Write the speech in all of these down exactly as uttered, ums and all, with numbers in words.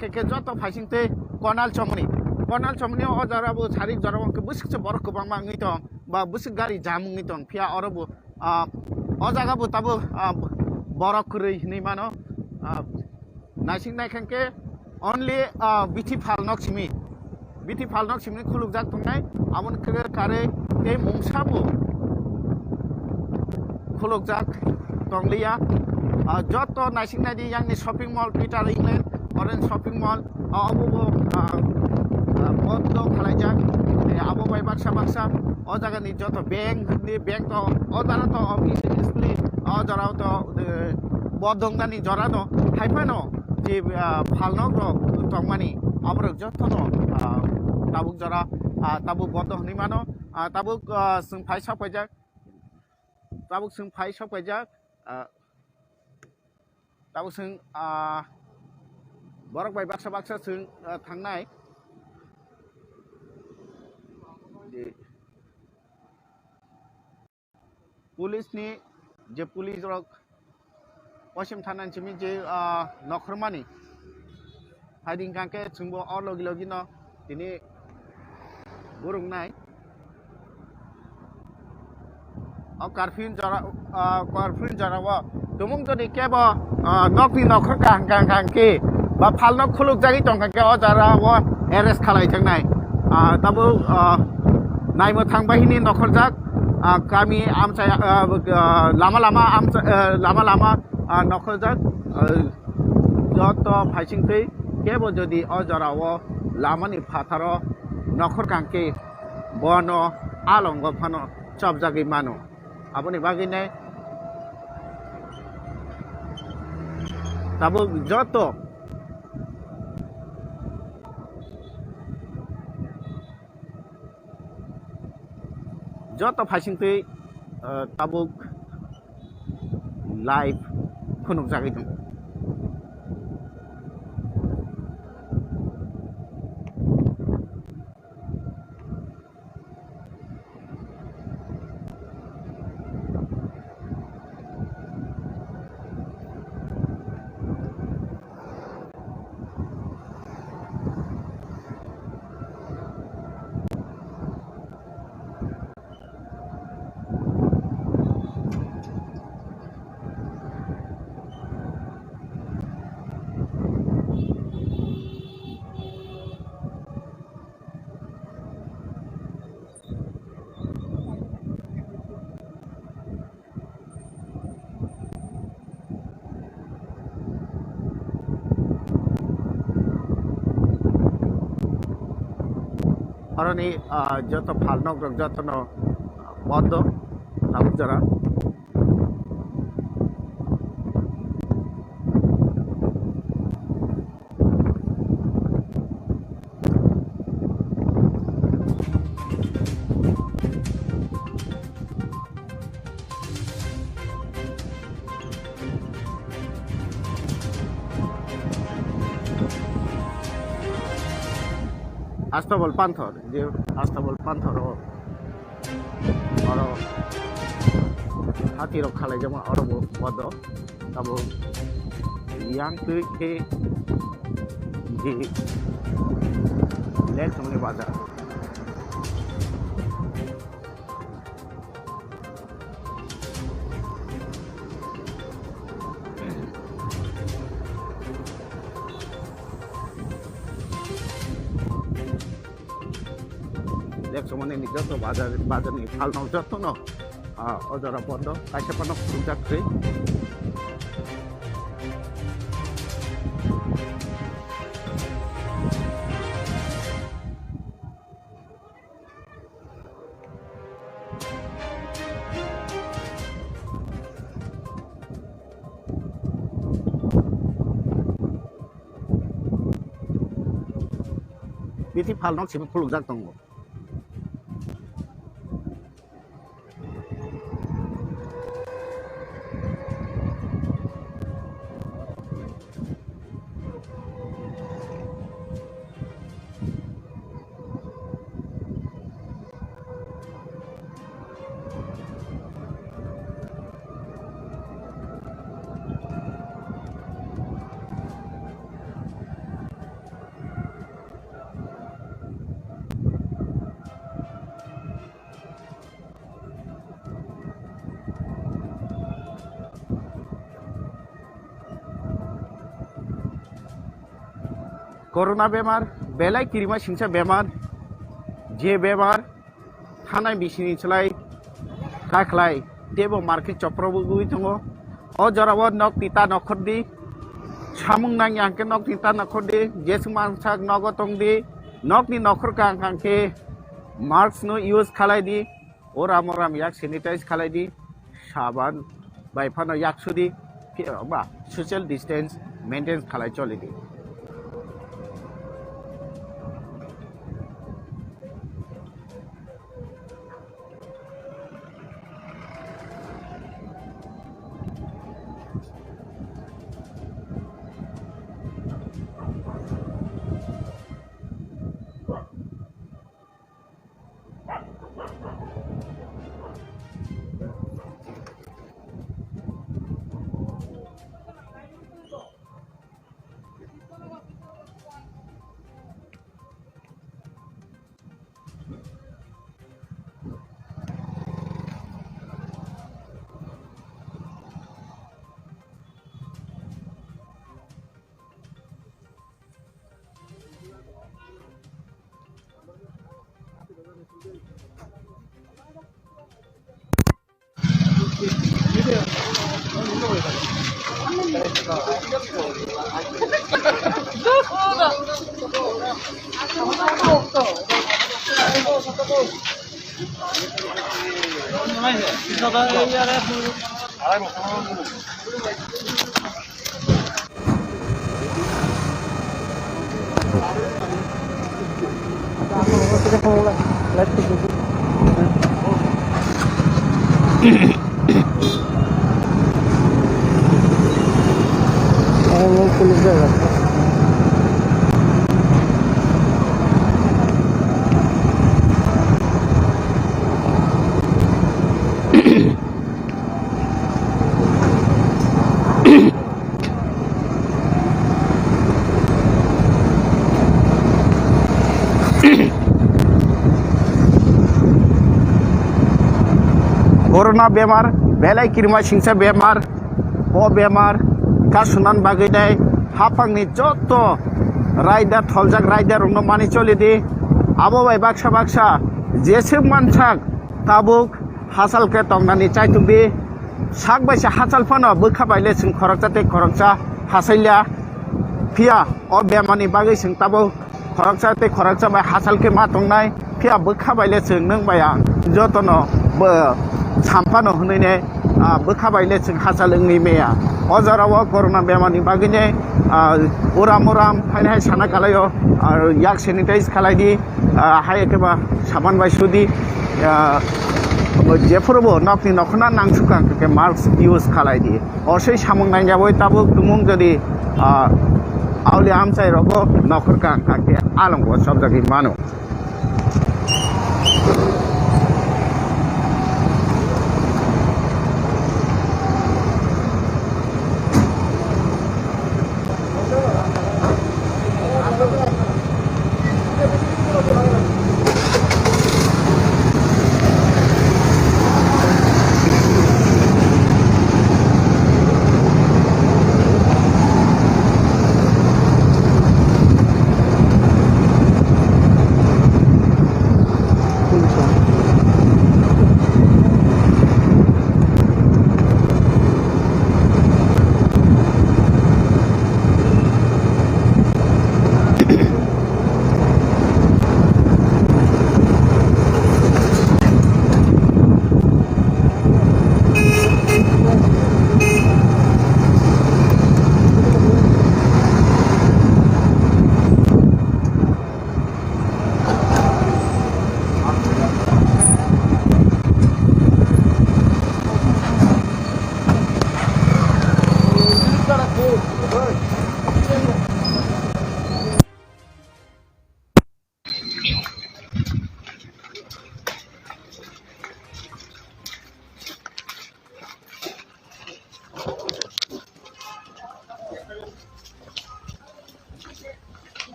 Khe khe joto phaising tei konal chomoni. Konal chomoni o jora bo sarik jora bo khe bwswk se borok kwbangma wngwi tong, ba bwswk gari jam wngwi tong. Phiya oro bo, ah, o jaga bo tabuk, ah, borok kwrwi hinwi mano. Ah, naising naikha khe only, ah, bithi phalnok simi. Bithi phalnok simi khulukjak tongnai. Aboni kwrwi karwi tei mungsa bo khulukjak tongliya. Ah, joto naising naidi yangni shopping mall, Peter England, Orange Shopping Mall, ah, obo bo, ah, ah, bondo khalaijak. Eh, abo bai baksa baksa o jagani joto bank ni bank to o jara to obviously o jora to, eh, bodongnani jora no hai phano je, ah, phalnok rok tongmani aborok joto no, ah, tabuk jora, ah, tabuk bondo hinwi mano, ah, tabuk, ah, chwng phai sak paijak. Tabuk chwng phai sok paijak, ah, tabuk chwng, ah, borok bai baksa baksa chwng, ah, thangnai. Police ni je police rok Poschim thana ni simi je, ah, nokhormani. Haiding kangke chwngbo o logi logi no tini burungnai. O curfew jora, ah, curfew jora o tumung jodi kebo, ah, nokni nokhor kaham kaham kaham khe ba phalno khuluk jagwi tongkha khe o jora o arrest khalai thangnai. Ah, tabuk, ah, naimo thangbai hini nokhorjak, ah, kami amchai, ah, ah, lama lama amcha-, ah, lama lama, ah, nokhorjak, ah, joto phaising twi kebo jodi o jora o lamani phatharo nokhor kangkhe bono alongo phano chopjagwi mano. Aboni bagwi nai tabuk joto, joto phaising twi, ah, tabuk live phunukjagwi tongo. Oroni, ah, joto phalnok rok jotono bondo tabuk jora. Astabol Panthor, je Astabol Panthor o, oro hati rok khalai jama oro bo bodo, tabo yang twi khe je lek songni bazar. Lek somani ni joto bazar, bazar ni phalno joto no, ah, o jora bondo, kaisa phano khulukjak se. Bithi phalnok simi khulukjak tongo. Corona bemar belai kirima singsa bemar, je bemar thanai bisini slai kakhlai tebo market chopro bugwi tongo. O jorao nok tita nokhor di, samung nang yang khe nok tita nokhor di, jesung mansak nogo tong di, nokni nokhor kang kang khe mask no use khalai di, oram oram yak sanitize khalai di, saban bai phano yak sudi, ba social distance maintain khalai choli di. Corona bemar, belai kirima singsa bemar, o bemar kasunan bagwi dai haphangni joto raida tholjak raida rokno mani choli di. Abo bai baksa baksa jeswk mansak tabuk hachal khe tongnani chaituk di. Sak bai se hachal phano bwkha bai le chwng khoroksa tei khoroksa hachailya. Phiya o bemani bagwi chwng tabuk khoroksa tei khoroksa bai hachal khe ma tongnai. Phiya bwkha bai le chwng nwng bai ang jotono bo sampano hwnwi ne, ah, bwkha bai le chwng hachal wngwi maya. O jora o corona bemani bagwi ne, ah, uram uram haini hai sana kalaio, ah, yak sanitize khalai di. Ah, hai khe ba saban bai sudi, ah, jephuru bo nokni nokhorna nangsukha hwnkhe mask use khalai di. Osoi samung nangyawi tabuk tumung jodi, ah, auli amchai rogo nokhor kha hwnkhe alongo chopjagwi mano.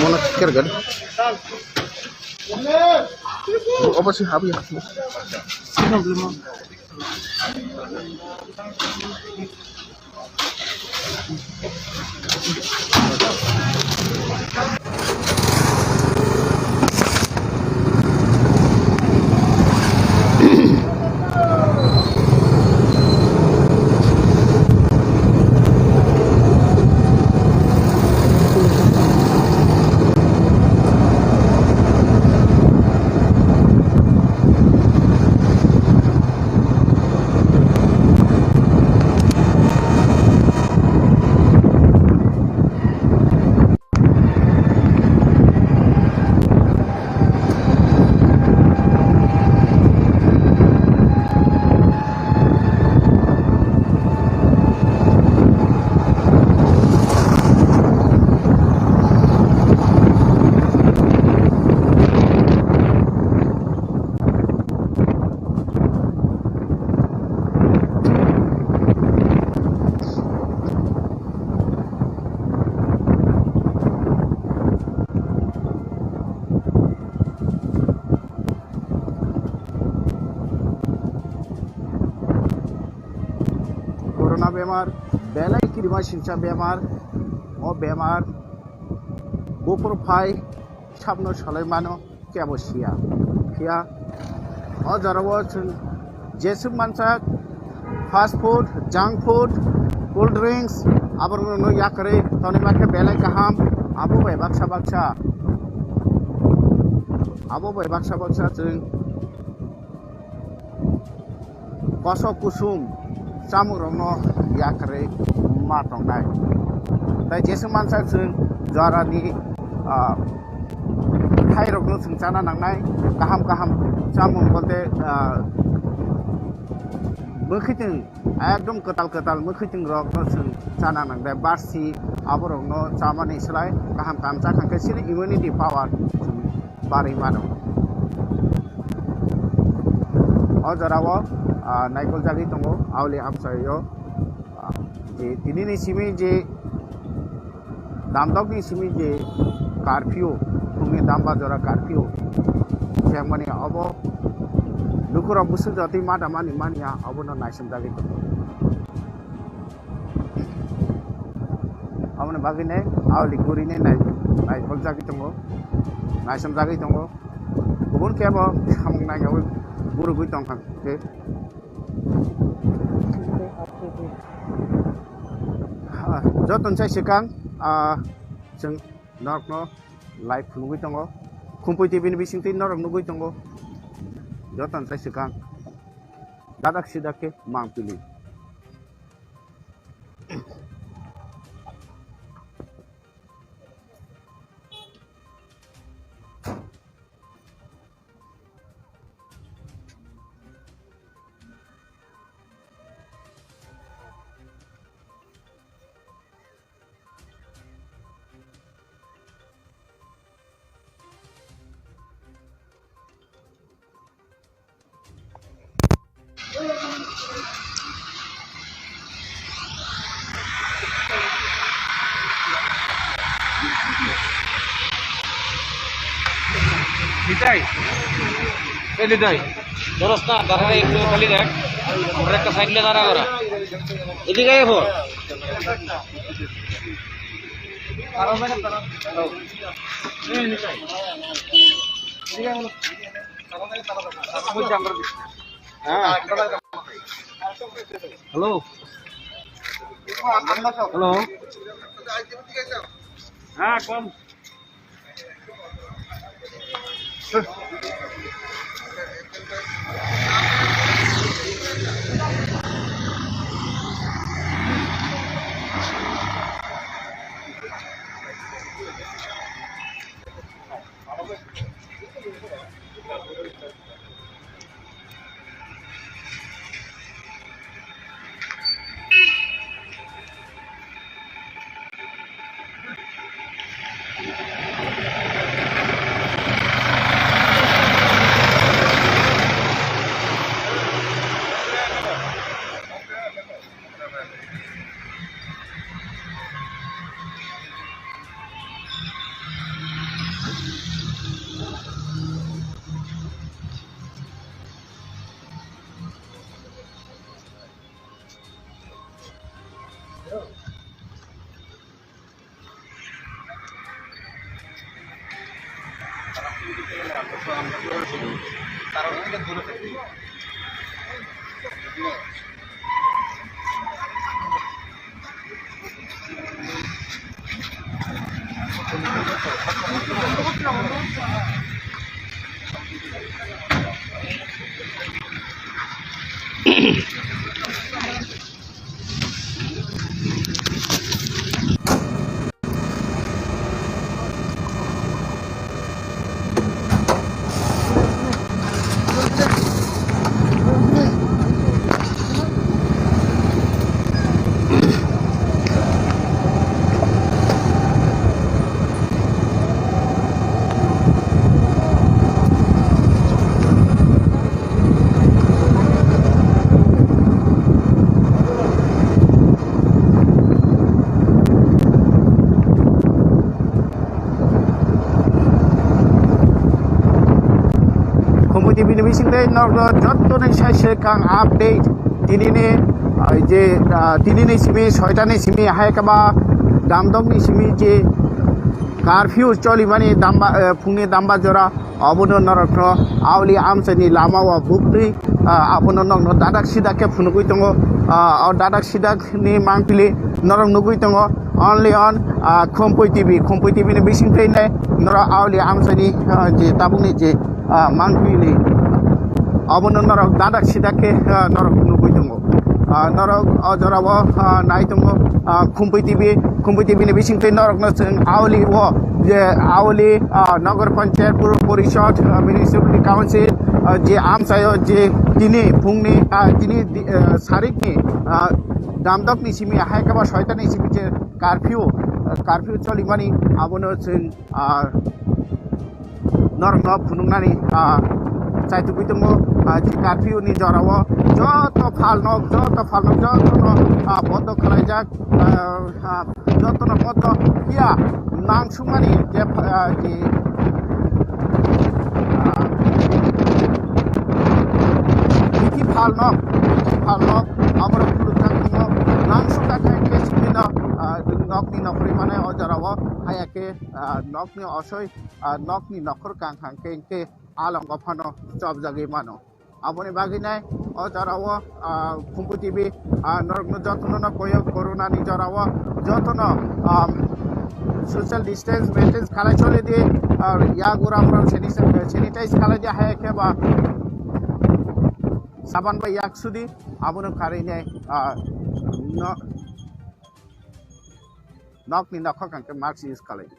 Mono kergan. Obo si habi. Corona bemar belai kirima singcha bemar, o bemar buphuru phai sabno salai mano. Kebo siya. Phiya o jorao chwng jeswk mansa fast food, junk food, cold drinks, aborokno yakarwi tonwi mankhe belai kaham. Abo bai baksa baksa, abo bai baksa baksa chwng kosok kusum chamungrokno yakarwi ma tongnai. Tai jeswk mansa chwng jorani, ah, thairokno chwng chana nangnai, kaham kaham chamung bolte, ah, mwkhwtwng, ekdom kwtal kwtal mwkhwtwng rokno chwng chana nangnai. Barsi aborokno chamani slai kaham kaham chakhang khe chini immunity power barwi mano. O jorao, ah, naikol jagwi tongo, auli amchaio, ah, je tinini simi je damdokni simi je curfew, phungni damba jora curfew khe mani obo lukurok bwswk jotwi ma damani manya obono naisom jagwi tongo. Aboni bagwino auli gurini nai-, naikol jagwi tongo, naisom jagwi tongo. Kubun khe bo samung nainaiwi gurugwi tongkha khe. Ah, joto ni sai swkang, ah, chwng norokno live phunugwi tongo. Khumpui T V ni bisingtwi norok nugwi tongo. Joto ni sai swkang. Dadak sidak khe mangpili. Nitai, eh, Nitai, doros na, darare ektu khali dek, ore ekta side le dara gora. Edik aye pho. Hello. Hello. Ah, kom. Khumui T V ni bisingtwi norokno jottoni sai se kang update. Tinini, ah, je, ah, tinini simi, soitani simi hai khe ba damdokni simi je curfew cholimani damba, eh, phungni damba jora, obono norokno auli amchaini lama o buktwi, ah, abono norokno dadak sidak khe phunugwi tongo, ah, o dadak sidak ni mangpili norok nugwi tongo only on, ah, Khumpui T V, Khumpui T V ni bisingtwi nai norok auli amchaini, ah, je tabukni je, ah, mangpili obono norok dadak sidak khe, ah, norok nugwi tongo. Ah, norok o jorao, ah, nai tongo, ah, Khumpui T V, Khumpui T V ni bisingtwi norokno chwng auli o je auli, ah, Nagar Panchayat, Pur Porishad, ah, Municipality Council, ah, je amchaio je tini phungni, ah, tini di-, ah, sarikni, ah, damdokni simi hai khe ba soitani simi je curfew, ah, curfew cholimani abono chwng, ah, norokno phunuknani, ah, chaitugwi tongo, ah, je curfew ni jorao joto phalnok, joto phalnok, jotono, ah, bondo khlaijak, ah, ah, jotono bondo ya nangsukmani je, ah, je, ah, bithi phalnok, bithi phalnok, aborok khulukjak tongo, nangsukjak khe simi no, ah, nokni nokhorwi mane o jorao haya khe, ah, nokni osoi, ah, nokni nokhor kang kang khe, khe alongo phano chopjagwi mano. Aboni bagwi nai o jorao, ah, Khumpui T V, ah, norokno jotono no koyo corona ni jorao jotono, ah, social distance maintain khalai choli di, ah, yak ura ura sanitize, sanitize khalai di hai khe ba saban bai yak sudi abono kharwi nai, ah, no, nokni nokhor kang khe mask use khalai di.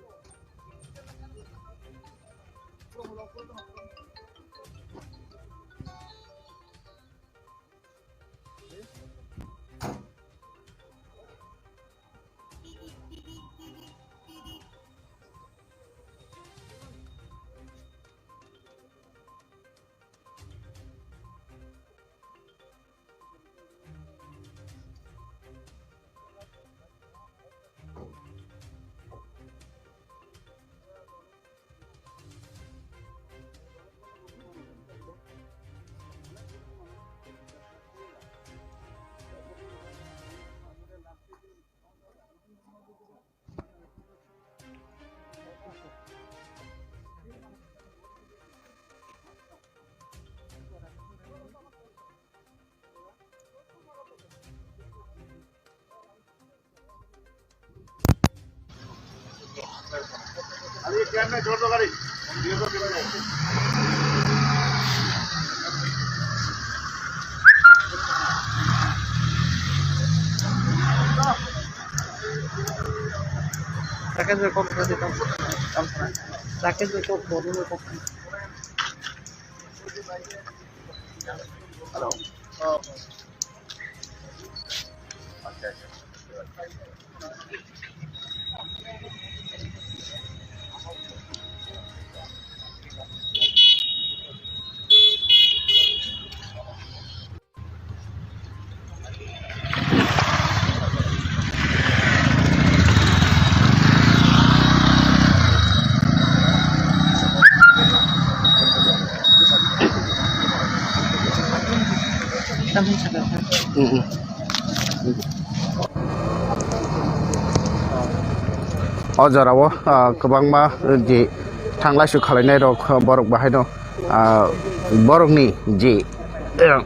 Rakesh bhai, kok kha di, kok kha. Rakesh bhai, kok, kok kha. Hello. O jorao, ah, kwbangma, eh, je thanglaisu khalainai rok, ah, borok bahaino, ah, borokni je, eh,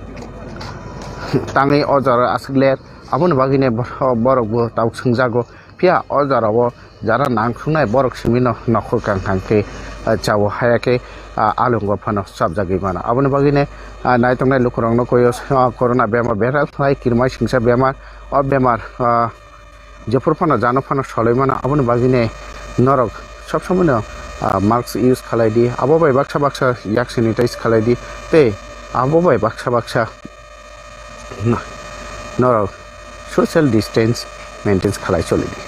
tangwi o jora aswk let, aboni bagwino bor-, borokbo tabuk swngjago. Phiya o jorao jara nangkuknai borok simi no nokhor kang kang khe, ah, chao haya khe, ah, alongo phano chapjagwi mano. Aboni bagwino, ah, naitongnai lukurokno koyo, ah, corona bemar, berai kirmai singsa bemar, o bemar, ah, jephuru phano jano phano soloi mano. Aboni bagwino norok sob somoi no, ah, mask use khalai di, abo bai baksa baksa yak sanitize khalai di, tei abo bai baksa baksa norok social distance maintain khalai choli di.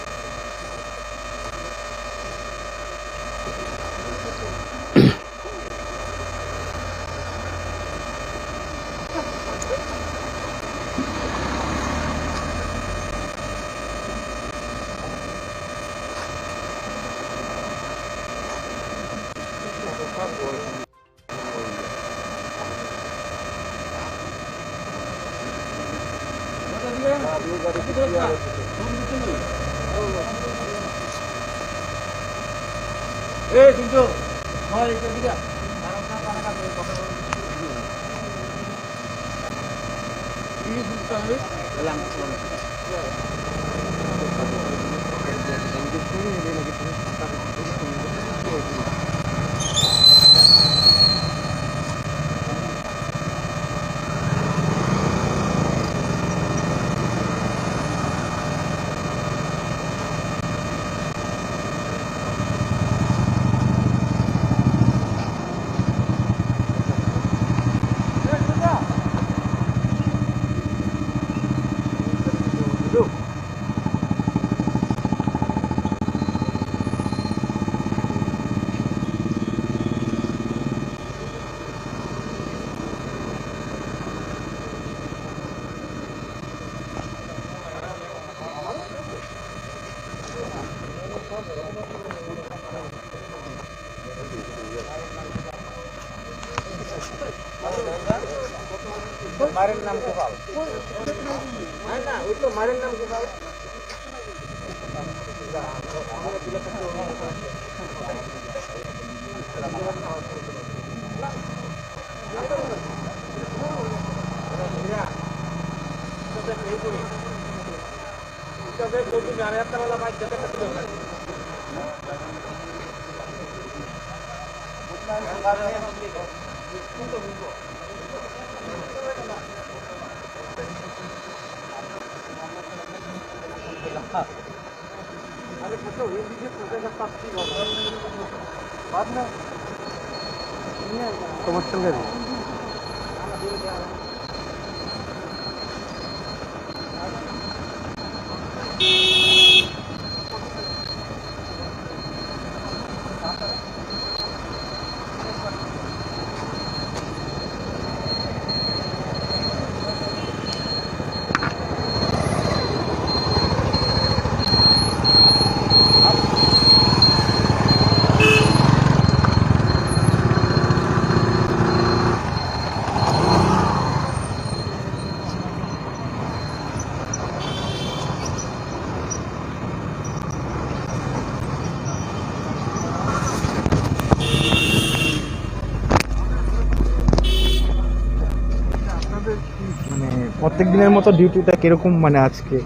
মানে প্রত্যেক দিনের মতো ডিউটিটা কিরকম, মানে আজকে?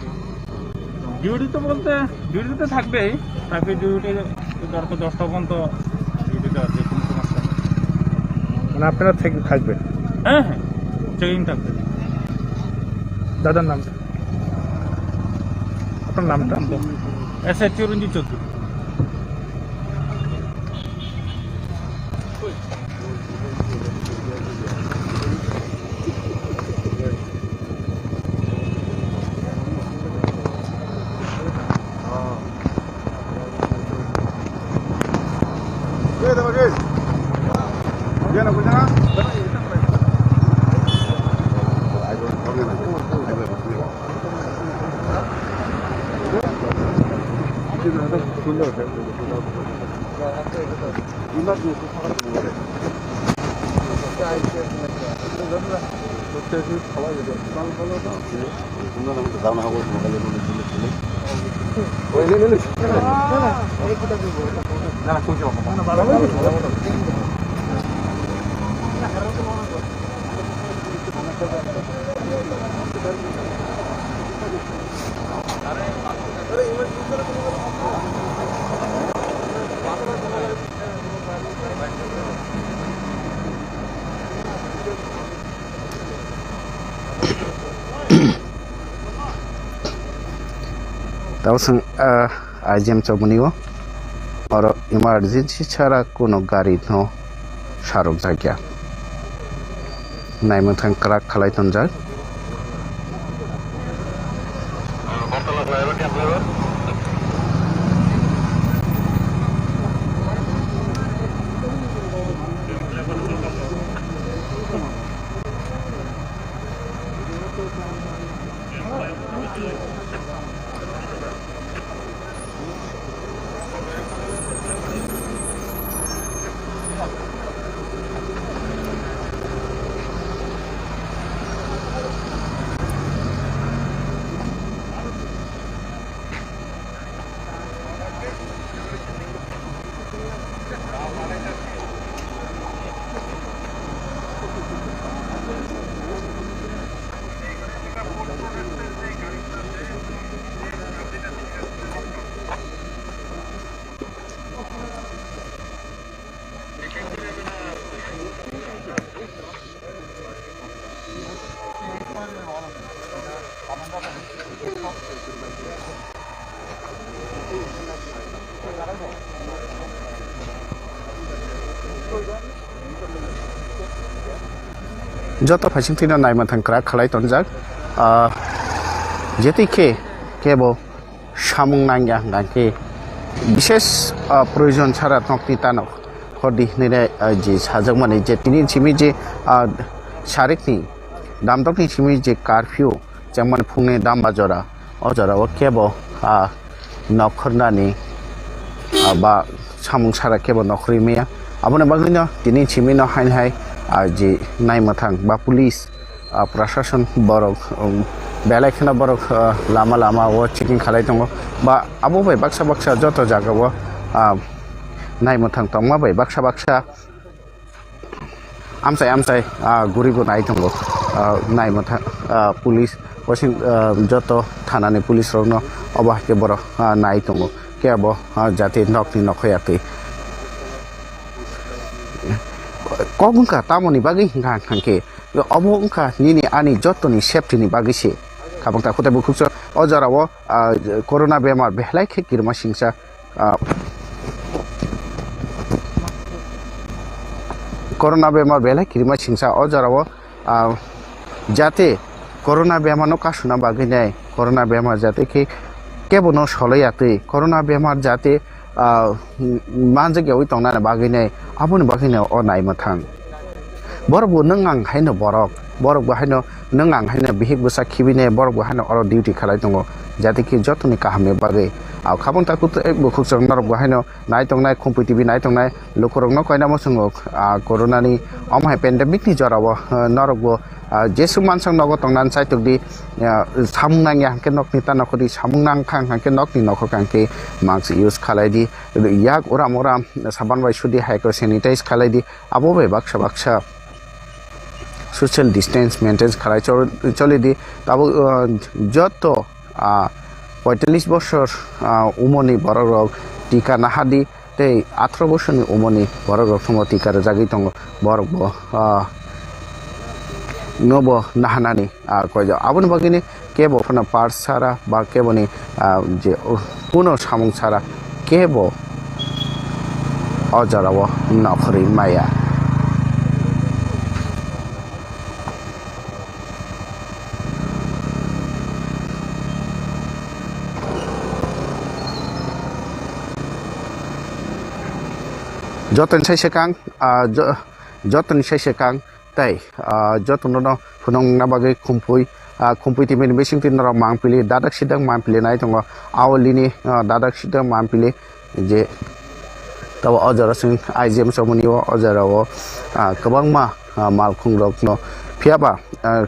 ডিউটি তো বলতে, ডিউটি তো থাকবেই, ট্রাফিক ডিউটি দরকার দশটা পর্যন্ত ডিউটিতে আছে, কোনো সমস্যা নেই। মানে আপনারা থেকে থাকবেন? হ্যাঁ, হ্যাঁ, চেকিং থাকবে। দাদার নামটা? আপনার নামটা? S I Chiranjit Chowdhury. Tao chwng, ah, I G M choboni o. Oro emergency chara kuno gari no sarok jakya. Naimwthang kwrak khalai tonjak. Joto phaisingtwino naimwthang kwrak khalai tonjak. Ah, jetwi khe kebo samung nangya hwnkha khe, bishes, ah, proyojon chara nokni tano hodi hinwi, ah, je sajakmani je tini simi je, ah, sarikni damdokni simi je curfew chengmani phungni damba jora, o jorao kebo, ah, nokhornani, ah, ba samung sara kebo nokhorwi maya. Aboni bagwino tini simino haini hai, ah, je naimwthang ba police, ah, prashason borok, um, belai kheno borok, ah, lama lama o checking khalai tongo. Ba abo bai baksa baksa joto jagao, ah, naimwthang tongma bai baksa baksa amchai amchai, ah, guribo nai tongo, ah, naimwthang, ah, police, wasing, ah, joto thanani police rokno obo hai khe borok, ah, nai tongo. Kebo, ah, jati nokni nokhoyatwi. Kok wngkha tamoni bagwi hwnkha hwnkhe, obo wngkha nini ani jotoni safety ni bagwi se. Khabang ta khutai bukhuk o jorao, ah, corona bemar belai khe kirima singsa, ah, corona bemar belai kirima singsa o jorao, ah, jate corona bemar no kasuna bagwi nai, corona bemar jate khe kebo no soloi yatwi, corona bemar jate, ah, manjak yawi tongnani bagwi nai, aboni bagwi no o naimwthang. Borok bo nwng ang haino borok, borok bo haino nwng ang haino bihik bwsa khibinai, borok bo haino oro duty khalai tongo, jate khe jotoni kahamni bagwi. Ao khabang ta kut-, bukhuk chwng norok bo haino nai tongnai, Khumpui T V nai tongnai lukurokno koinamo chwngo, ah, corona ni omo hai pandemic ni jorao, ah, norok bo, ah, jesu mansak nogo tongnani chaitok di, ah, samung nangya hwnkhe nokni ta nokhordi, samung nangkha hwnkhe nokni nokhorkha hwnkhe mask use khalai di, yak uram uram saban bai sudi, hai khe sanitize khalai di. Abo bai baksa baksa social distance maintain khalai chol-, choli di. Tabuk, uh, joto, ah, poitallis bosor, ah, umorni borok rok tika nahadi tei atharo bosorni umorni borok rok thwngbo tika rwjagwi tongo, borok bo, ah, nobo nahanani, ah, koijo. Aboni bagwini kebo phano par sara ba keboni, ah, je, uh, kuno samung sara kebo o jorao nokhorwi maya. Jotoni sai swkang, ah, jo-, jotoni sai swkang tei, ah, jotono no phunukna bagwi Khumpui, ah, Khumpui T V ni bisingtwi norok mangpili dadak sidak mangpili nai tongo. Aolini, ah, dadak sidak mangpili je tabo o jora chwng I G M chomoni o, o jora o, ah, kwbangma, ah, malkhung rokno phiyaba, ah,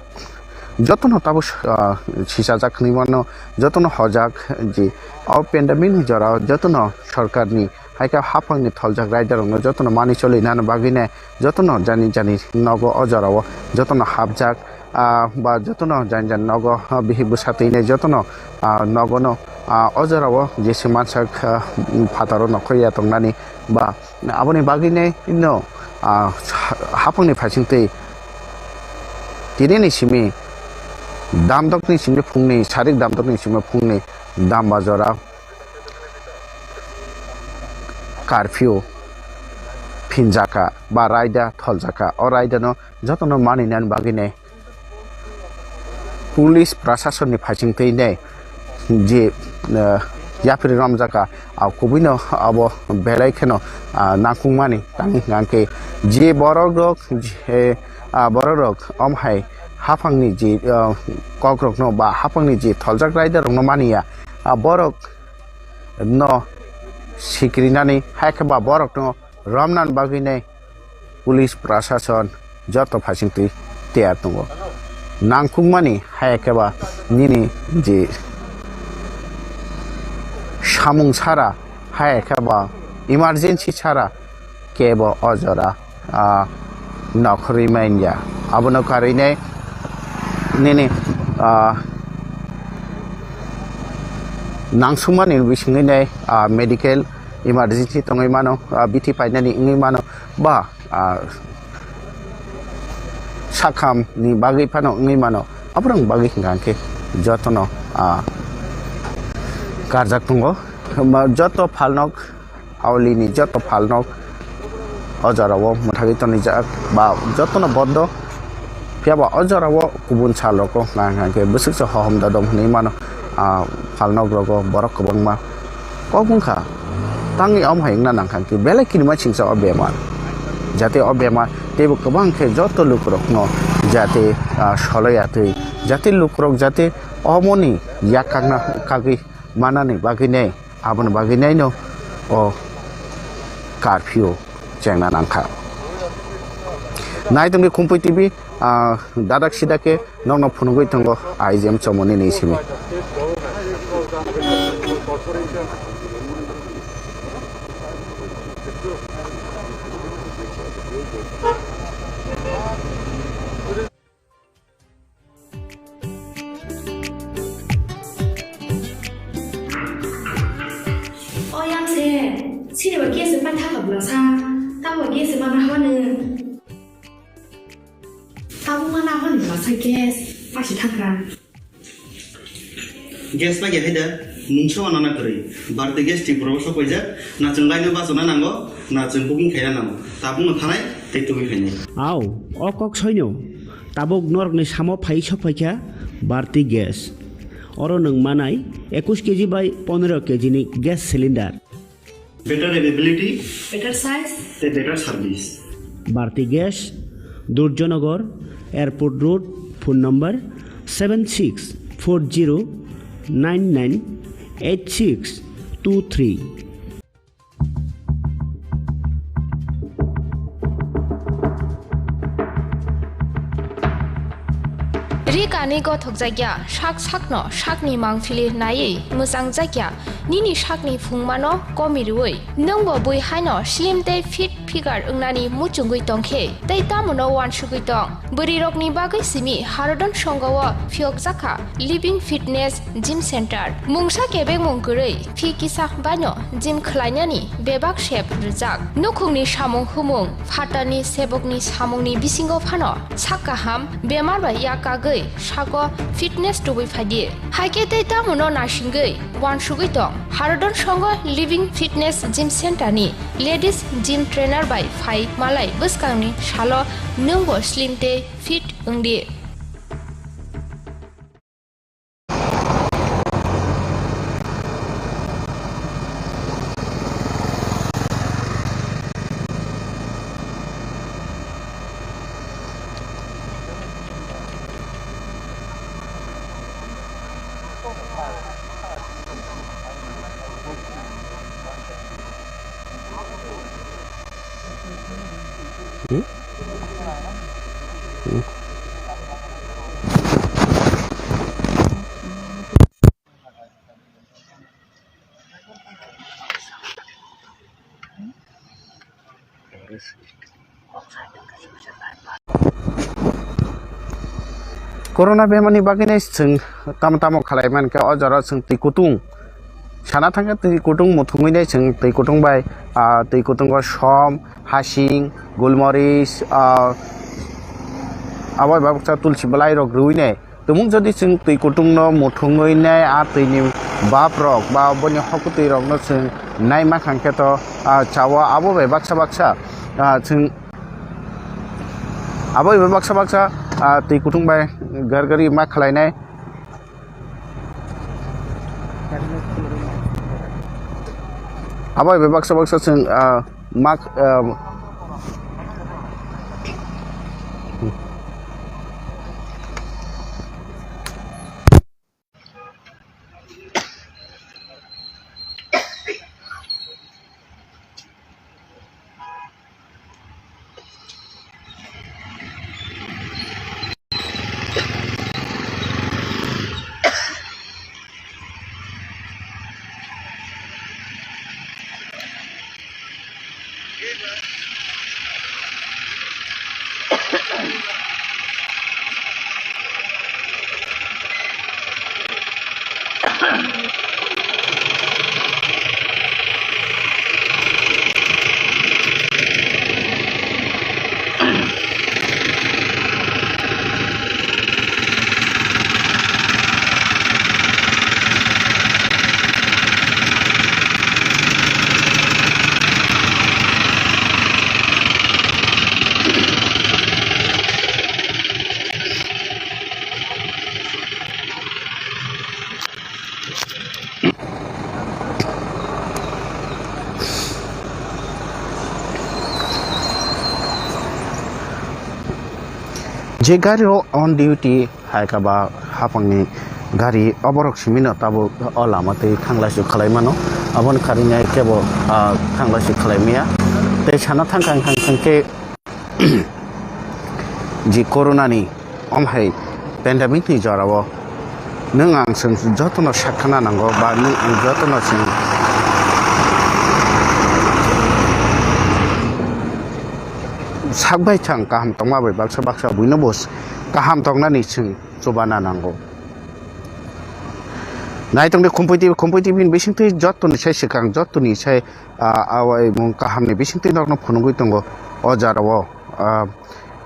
jotono tabo, ah, sisajak hinwi mano, jotono hojak je o pandemic ni jora o jotono sorkarni hai khe haphangni tholjak raidarokno jotono mani choli nani bagwi nai jotono jani jani nogo o jorao jotono hapjak, ah, ba jotono jani jani nogo, ah, bihik bwsa twi nai jotono, ah, nogono, ah, o jorao jesa mansak, ah, phataro nokhorya tongnani ba aboni bagwi nai no, ah, ha-, haphangni phaising twi tinini simi damdokni simi phungni sarik damdokni simi phungni damba jora curfew phinjaka ba raida tholjaka. O raidano jotono maninani bagwi nai police prasasonni phaising twi nai je, eh, yapri romjaka, ah, kubuino abo belai kheno, ah, nangkukmani tangwi hwnkhe je borok rok je, ah, borok rok om hai haphangni je, ah, kokrokno ba haphangni je tholjak raidarokno maniya, ah, borok no sikrinani hai khe ba borokno romnan bagwi nai police prashason joto phaising twi tiyar tongo. Nangkukmani hai khe ba nini je samung sara hai khe ba emergency sara kebo o jora, ah, nokhorwi manya. Abono karwi nai nini, ah, nangsukmani bisingwi nai, ah, medical emergency tongwi mano, ah, bithi painani wngwi mano ba, ah, sakhamni bagwi phano wngwi mano. Aborokni bagwi hwnkha khe jotono, ah, karjak tongo. Ma-, joto phalnok aolini joto phalnok o jorao mwthagwi tonijak ba jotono bondo. Phiya ba o jorao kubun sal rok o hwnkha hwnkha khe bwswk se hohom dodom hwnwi mano, ah, phalnok rogo borok kwbangma kok wngkha. Tangwi omo hai wngna nangkha khe belai kinima singsa o bemar, jate o bemar teibo kwbang khe joto lukurokno jate, ah, soloya twi jate lukurok jate omoni yak kakna kagwi manani bagwi nai. Aboni bagwi naino o curfew chengna nangkha. Nai tongdi Khumpui T V, ah, dadak sida khe nokno phunugwi tongo I G M chomoni ni simi. O yang se, sini ba gas se paitha kha bwlasa, tamo gas se mana hwnwi. Tamo mana hwnwi bwlasa gas, paisi thangkha. Gas paikha hai da, mungsa wana na kwrwi. Barti gas Tripura o sok paijak, na chwng line o bachana nango, na chwng booking khaina nango. Tabukno thanai tei tubui phainai. Au, o kok soino. Tabuk norokni samo phai sok phaikha Bharti Gas. Oro nwng manai ekush K G bai pondro K G ni gas cylinder. Better availability. Better size. Tei better service. Bharti Gas, Durjanagar, Airport Road, phone number seven six four zero nine nine eight six two three. Ri kani gothokjakya, sak sakno sakni mangphili naiwi mwchangjakya, Nini sakni phungmano komirwi, nwngbo bui haino slim tei fit figure wngnani muchungwi tongkhe, tei tamono uansugwi tong? Bwrwirokni bagwi simi Harodon Songho-o phiyokjakha Living Fitness Gym Center. Mungsa kebengmung kwrwi, phi kisa baino gym khlainani bebak sep rwjak. Nukhungni samung humung, phatarni sebokni samungni bisingo phano sak kaham, bemar bai yak kagwi sago fitness tubui phaidi. Haikhe tei tamono naisingwi uansugwi tong. Harodon Songho Living Fitness Gym Center ni ladies gym trainer bai phai malai bwskangni salo nwngbo slim tei fit wngdi. Corona bemani bagwi nai chwng tamo tamo khalai mankhe, o jora chwng twi kutung sana thangkhe, twi kutung muthungwi nai chwng twi kutung bai, ah, twi kutungo som, hasing, gulmoris, ah, abo bai baksa tulsi bwlai rok rwui nai. Tumung jodi chwng twi kutung no muthungwi nai, a twi ni bap rok ba boni hokutwi rok no chwng nai ma khang khe to, ah, chawo abo bai baksa baksa, ah, chwng abo bai baksa baksa, ah, twi kutung bai gar gari ma khlai nai. Abo bai baksa baksa chwng, ah, mak, ah, Je gari o on duty hai kha ba hapang ni gari, oborok simi no tabuk o lama twi thanglaisu khlai mano, aboni karwi nai kebo, ah, thanglaisu khlai maya. Tei sana thang kha wngkha khe, je corona ni om hai pandemic ni jora o nwng ang chwng joto no sak khna nango ba nwng ang joto no chwng sak bai thang kaham tongma bai baksa baksa buino bo kaham tongnani chwng chubana nango. Nai tongdi Khumpui T V, Khumpui T V ni bising twi joto ni sai swkang, joto ni sai, ah, awai mung kaham ni bising twi nok no phunugwi tongo o jora o, ah,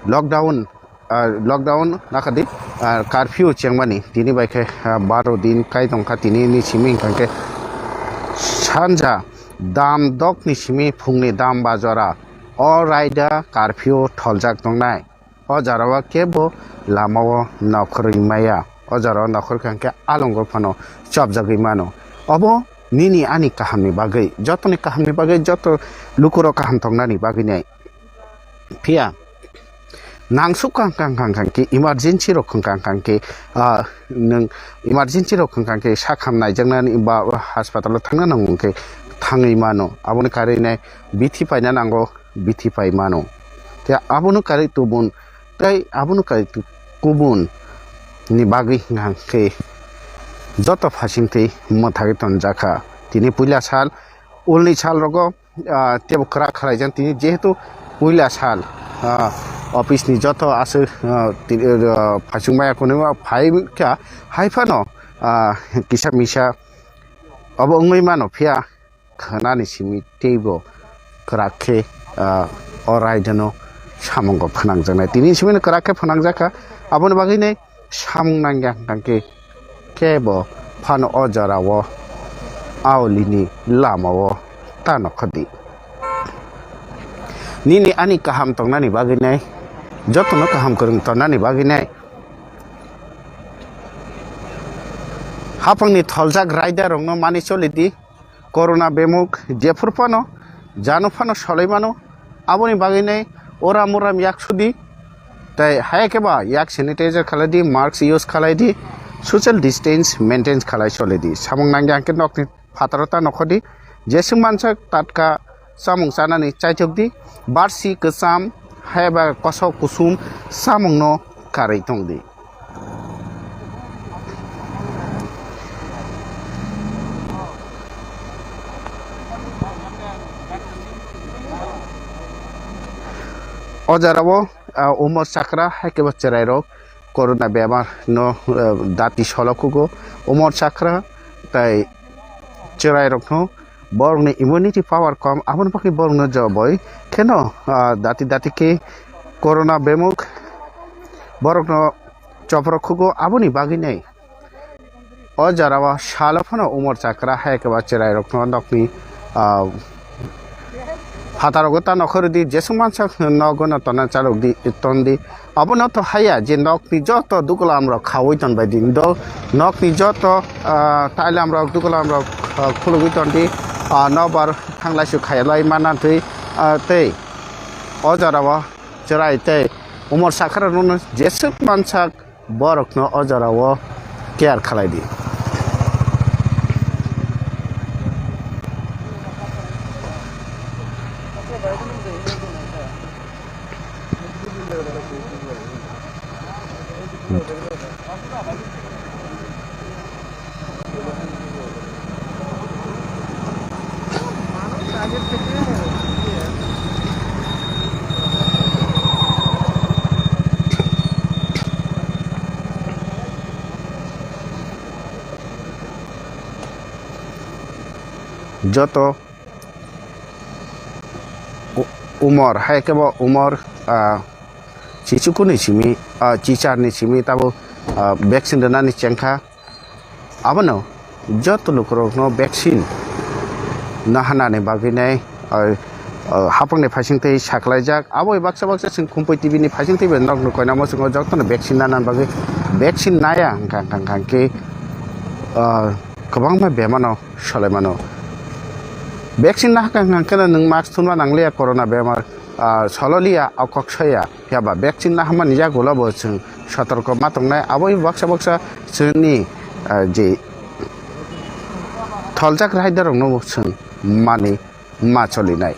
lockdown, ah, lockdown nakhadi, ah, curfew chengmani tini bai khe, ah, baro din kai tongkha tini ni simi hwnkha khe sanja dam dok ni simi phung ni dam ba jora o raida curfew tholjak tongnai. O jora o kebo lama o nokhorwi maya. O jora o nokhor kha hwnkhe alongo phano chopjagwi mano. Obo nini ani kahamni bagwi, jotoni kahamni bagwi, joto lukurok kaham tongnani bagwi nai. Phiya nangsuk kha hwnkha hwnkha hwnkha hwnkhe emergency rok hwnkha hwnkha hwnkhe, ah, nwng emergency rok hwnkha hwnkhe sak ham naijaknani ba hospital o thangna nango hwnkhe thangwi mano. Aboni karwi nai bithi paina nango. Bithi pai mano. Tei abono karwi tubun, tei abono karwi tu-, kubun ni bagwi hwnkha khe joto phasing twi mwthagwi tonjakha. Tini puila sal, ulni sal rogo, ah, tebo kwrak khalai jan tini jehetu puila sal, ah, office ni joto aswk, ah, tini, ah, phaichung maya kunui phai kha, hai phano, ah, kisa misa obo wngwi mano phiya. Khwnani simi teibo kwrak khe, ah, o raidano samungo phwnangjaknai. Tini simino kwrak khe phwnangjakha. Aboni bagwino samung nangya hwnkhe kebo phano o jorao aolini lamao ta nokhodi. Nini ani kaham tongnani bagwino, jotono kaham kwrwng tongnani bagwino hapangni tholjak raidarokno mani choli di. Corona bemuk jephuru phano, jano phano solai mano, aboni bagwino uram uram yak sudi, tei haya khe ba yak sanitizer khalai di, mask use khalai di, social distance maintain khalai choli di. Samung nangya hwnkhe nokni phataro ta nokhodi, jeswk mansak tatka chamung chanani chaichok di, barsi kwcham haya ba kosok kusum chamungno karwi tong di. O jora o, ah, umor chakra hai khe bo chwrai rok corona bemar no, ah, dati solo kugo. Umor chakra tai chwrai rok no borokni immunity power kom, aboni bagwi borokno joboi kheno, ah, dati dati khe corona bemuk borokno chopro khugo, aboni bagwino o jorao salo phano umor chakra hai khe ba chwrai rokno nokni, ah, phataro ta nokhordi, jeswk mansak nogo no tonna chalok di, ton di. Abono to haya je nokni joto dukulam rok khaui ton bai di. Do nokni joto, ah, tailam rok, dukulam rok, ah, khulugui ton di. Ah, nobar thanglai su khailai mana twi, ah, tei o jorao chwrai tei umor sakha rokno jeswk mansak borokno o jorao care khalai di. Joto u-, umor, hai khe bo umor, ah, chichukuni simi, ah, chicharni simi tabo, ah, vaccine rwnani chengkha. Abono joto lukurokno vaccine nahanani bagwinai, ah, ah, hapangni phaisingtwi sakhlaijak. Aboni baksa baksa chwng Khumpui T V ni phaisingtwi bai nokno koinamo chwngno jotono vaccine nanani bagwi vaccine naya hwnkha, hwnkha, hwnkha khe, ah, kwbangma bemano solaimano. Vaccine nahakha hwnkha khe nwng mask thumna nangliya corona bemar, ah, sololiya, o kok soya. Phiya ba vaccine nahamani yagulo bo chwng sotorko ma tongnai. Aboni baksa baksa chwngni, ah, je tholjak raidarokno bo chwng mani ma cholinai.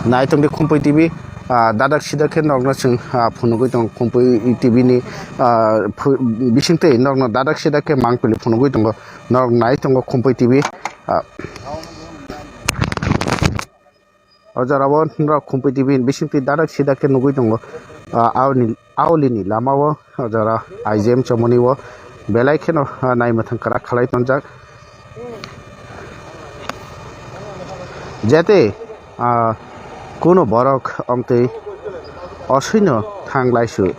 Nai tongdi Khumpui T V, ah, dadak sidak khe nokno chwng, ah, phunugui tongo Khumpui T V ni, ah, phu-, bisingtwi nokno dadak sidak khe mangpili phunugui tongo. Norok nai tongo Khumpui T V, ah, o jorao norok Khumpui T V ni bisingtwi dadak sidak khe nugui tongo, ah, aoni, aolini lamao o jora I G M chomoni o belai kheno, ah, naimwthang kwrak khalai tonjak. Jete, ah, kuno borok omtwi oswino thanglaisu.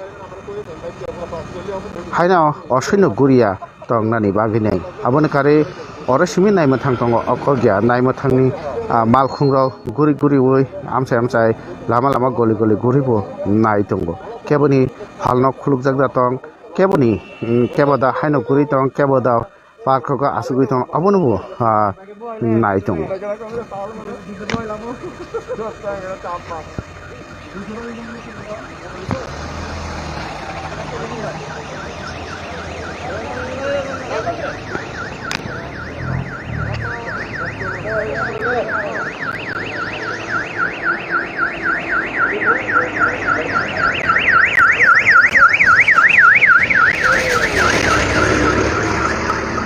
Haino oswino guriya tongnani bagwinai. Aboni karwi oro simi naimwthang tongo, o kokya naimwthangni, ah, malkhungrok guri guriui amchai amchai lama lama goli goli guribo nai tongo. Keboni phalno khulukjak da tong, keboni, mm, kebo da haino guri tong, kebo da park o asugwi tong, abono bo, ah, nai tongo.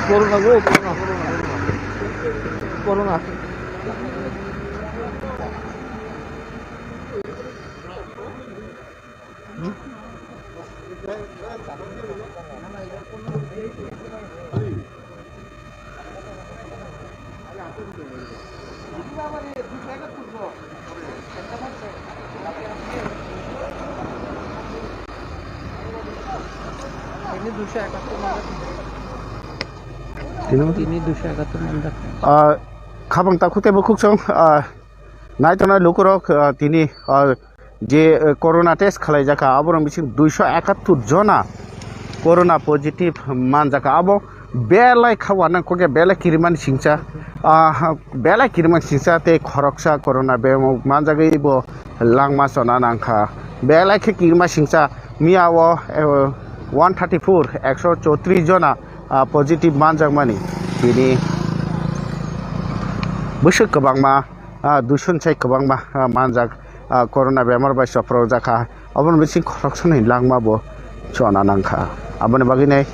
Corona go, corona, corona, corona. Corona. Tini duiso ekatur manjak. Tini duiso ekatur manjak. Ah, khabang takhuk tei bukhuk song, ah, naitongnai lukurok, ah, tini, ah, je, eh, corona test khlaijak kha, aborok bising duiso ekatur jona corona positive manjak kha. Abo belai kha wanang kokya belai kirimani singcha, ah, belai kirimani singcha tei khoroksa corona bemok manjagwi bo langma chona nangkha. Belai khe kirima singcha miya o, eh, one thirty four, ekso chotris jona, ah, positive manjakmani. Tini bwswk kwbangma, ah, duiso ni sai kwbangma, ah, manjak, ah, corona bemar bai chopropjak kha. Aboni bising khoroksani langma bo chona nangkha. Aboni bagwi nai,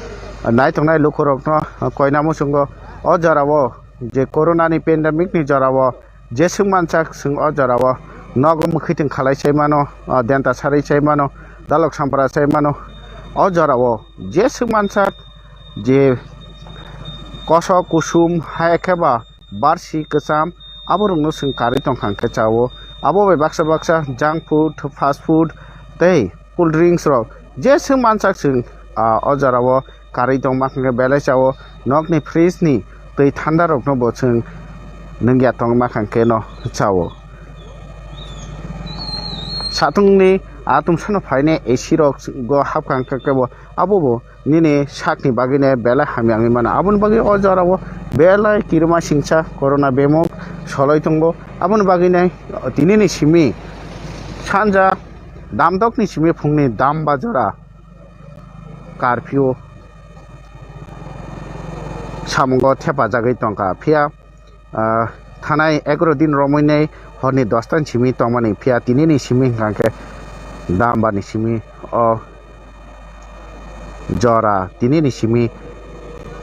naitongnai lukurokno, ah, koina muchungo o jorao je corona ni pandemic ni jorao jeswk mansak chwng o jorao nogo mwkhwtwng khalai sai mano, ah, denta sarwi sai mano, dalok sampra sai mano. O jorao jeswk mansak je kosok kusum hai khe ba barsi kwcham, aborokno chwng karwi tongkha hwnkhe chao. Abo bai baksa baksa junk food, fast food tei cool drinks rok jeswk mansak chwng, ah, o jorao karwi tongma hwnkhe belai chao. Nokni fridge ni twi thanda rokno bo chwng nungya tongma hwnkhe no chao. Satung ni atum sano phainai A C rok go hapkha hwnkhe bo abo bo nini sakni bagwi ne belai hamya wngwi mano. Aboni bagwi o jorao belai kirima singcha corona bemok soloi tongo. Aboni bagwi ne tinini simi sanja damdokni simi phungni damba jora curfew samungo thepajagwi tongkha. Phiya ah, thanai egaroh din romwi nei horni dosta ni simi tongmani, phiya tinini simi hwnkha khe damba ni simi o jora, tinini simi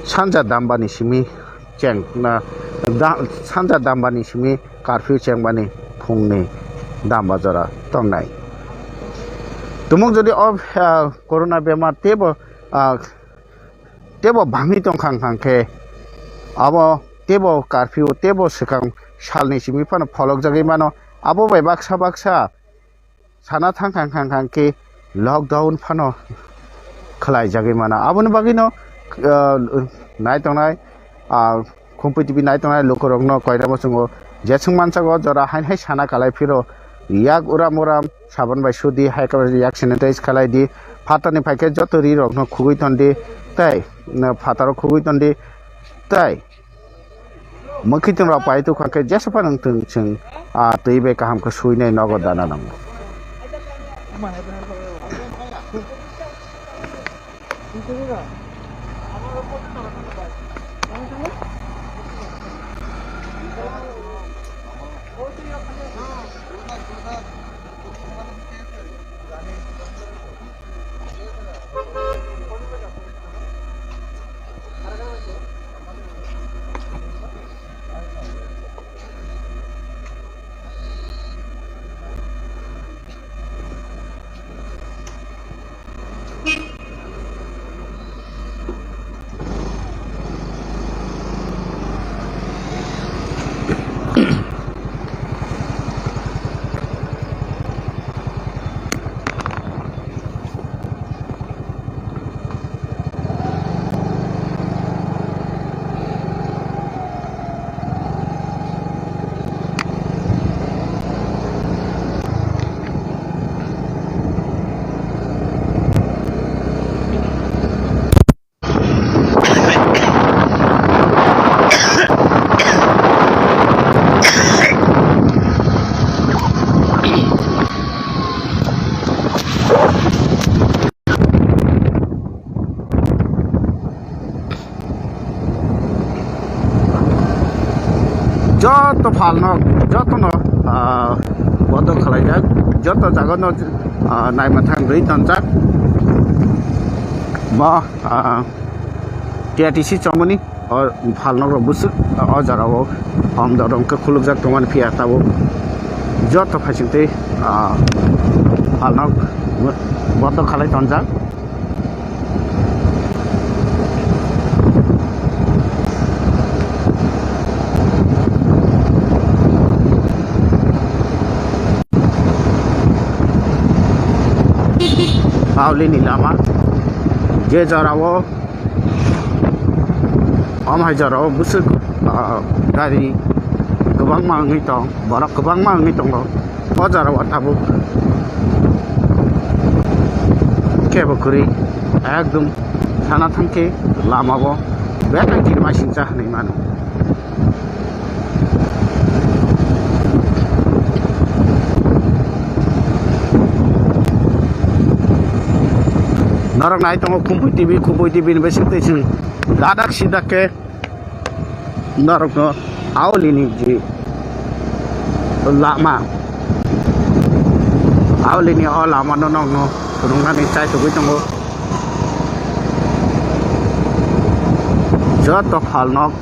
sanja damba ni simi cheng na da, sanja damba ni simi curfew chengmani phungni damba jora tongnai. Tumung jodi o, ah, corona bemar teibo, ah, teibo bangwi tongkha hwnkha khe abo teibo curfew teibo swkang salni simi phano pholokjagwi mano. Abo bai baksa baksa sana thangkha hwnkha khe lockdown phano khwlaijagwi mano. Aboni bagwino, ah, naitongnai, ah, Khumpui T V naitongnai lukurokno koiramo chwngo. Jeswng mansak o jora hain hai sana kalai phiro yak uram uram sabon bai sudi, hai khe yak sanitize khalai di. Phatarni phaikhe joto ri rokno khugui tondi tei, mm, phataro khugui tondi tei mwkhwtwng rok pai tongkha khe jesa phano wngtong chwng, ah, twi bai kaham khe suinai nogo dana nango. Joto phalno, jotono, ah, bodo khwlaijak, joto jagano, ah, naima thang rwi tonjak. Bo, ah, T R T C chomoni O phalnok rok bwswk o jora o hom dodom khe khulukjak tongmani phiya tabuk joto phaisingtwi, ah, phalnok bondo khalai tonjak. Paulini lama je jorao Omo hai jorao bwswk, ah, gari kwbangma wngwi tong, borok kwbangma wngwi tongo. O jorao tabuk kebo kwrwi ekdom sana thangkhe lamao belai kirmasingcha hinwi mano. Norok nai tongo Khumpui T V, Khumpui T V ni bisingtwi chwng ladak sidak khe norokno aulini ji lama, aulini o lamano nokno phunuknani chai tugwi tongo. Joto phalnok.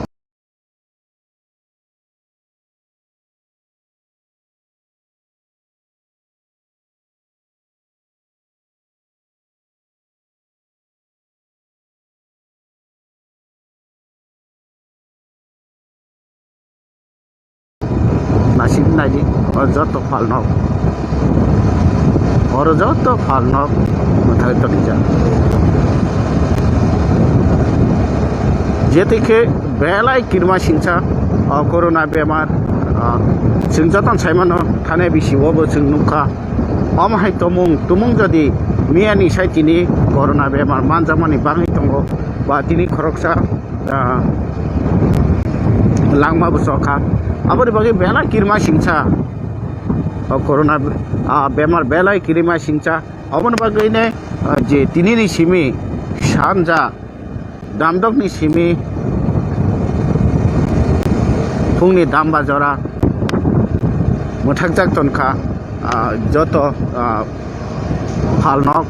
Nasik naidi, o joto phalnok, oro joto phalnok mwthai tongjak. Jete khe belai kirma singsa, o corona bemar, o, chwng jotono saimano thane bisi o bo chwng nukha. Omo hai tomung, tumung jodi miyani sai tini corona bemar manjakmani bagwi tongo, ba tini khoroksa, ah, langma bo chokha. Aboni bagwi belai kirma singsa, o corona, ah, bemar belai kirma singsa. Aboni bagwi ne, ah, je tinini simi sanja Damdokni simi phungni damba jora mwthakjak tonkha, ah, joto, ah, phalnok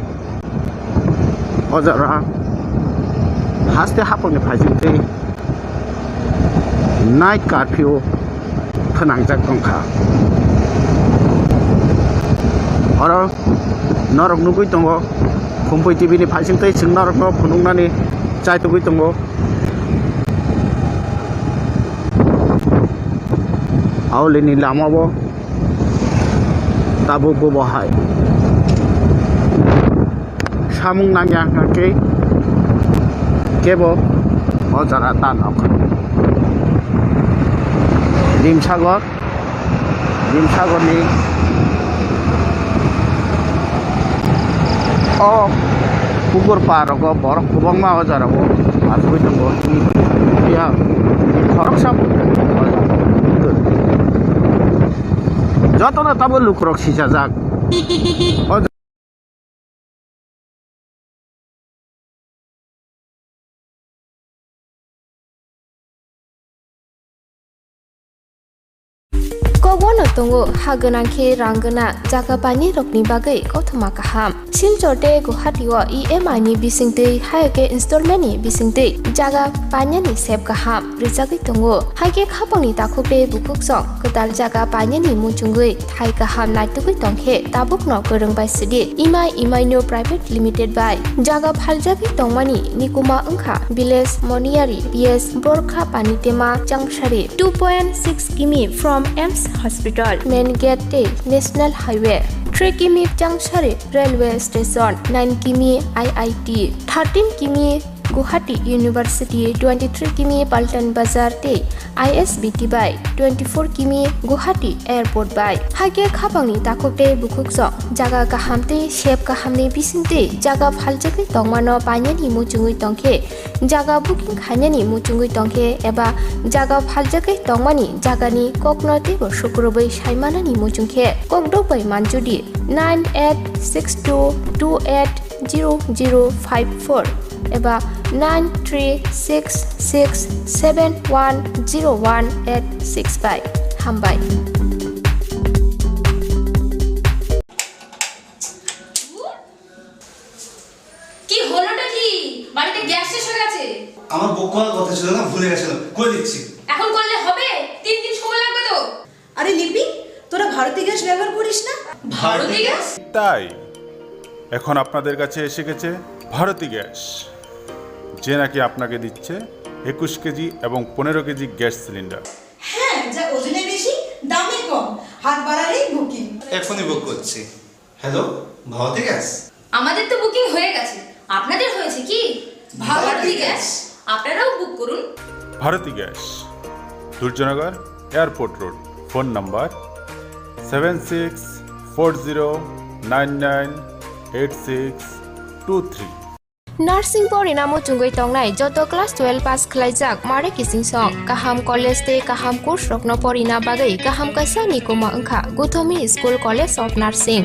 o jora haste hapangni phaisingtwi night curfew khwnangjak tongkha. Oro norok nugwi tongo, Khumpui T V ni phaisingtwi chwng norokno phunuknani chai tugwi tongo. Aulini lamao tabuk bo hai samung nangya hwnkhe kebo o jora ta nokha. Rimsagor, Rimsagorni o pukur par rogo borok kwbangma o jora o achugwi tongo. Phiya khoroksa jotono tabuk lukurok sijajak. O Kobono tongo ha gwnang khe rang gwnang jaga painani rokni bagwi kothoma kaham. Silchar tei Guwahati o E M I ni bisingtwi, hai khe installment ni bisingtwi jaga painani sep kaham rwchagwi tongo. Hai khe khapangni takhuk tei bukhuk song kwtal jaga painani muchungwi thai kaham naitugwi tongkhe tabukno kwrwng bai sidi Imai Imaino Private Limited bai jaga phaljagwi tongmani nikuma wngkha Village Moniyari P S Borkha Panitema Changsari, two point six kimi from AIIMS Hospital, Main Gate tei National Highway, three kimi Changsari Railway Station, nine kimi I I T, thirteen kimi Guwahati University, twenty-three kimi Paltan Bazar tei I S B T bai, twenty-four kimi Guwahati Airport bai. Hai khe khapangni takhuk tei bukhuk song jaga kaham tei sep kahamni bisingtwi jaga phaljagwi tongmano painani muchungwi tongkhe, jaga booking khainani muchungwi tongkhe eba jaga phaljagwi tongmani jagani kokno teibo sukrubwi saimanani muchungkhe kokdok bai manjudi nine eight six two two eight zero zero five four eba nine three six six seven one zero one eight six bai. Hambai. কি হলোটা কি? বাড়িতে গ্যাস শেষ হয়ে গেছে। আমার বউকে আর কত ছিল না, ভুলে গেছিল, করে দিচ্ছি। এখন করলে হবে? তিন দিন সময় লাগবে তো। আরে লিপি, তোরা ভারতী গ্যাস ব্যবহার করিস না? ভারতী গ্যাস? তাই এখন আপনাদের কাছে এসে গেছে ভারতী গ্যাস, যে নাকি আপনাকে দিচ্ছে একুশ কেজি এবং পনেরো কেজি গ্যাস সিলিন্ডার। হ্যাঁ, যা ওজনে বেশি, দামে কম, হাত বাড়ালেই বুকিং। এখনই বুক করছি। Hello, Bharati gas? আমাদের তো বুকিং হয়ে গেছে, আপনাদের হয়েছে কি? ভারতী গ্যাস। আপনারাও বুক করুন। Bharati gas, Durjoynagar, airport road. Phone number seven six four zero nine nine eight six two three. Nursing porina muchungwi tongnai joto class twelve pass khlaijak mare kiching song, kaham college tei kaham course rokno porina bagwi kaham kaisa nikuma wngkha Guthomi School College of Nursing.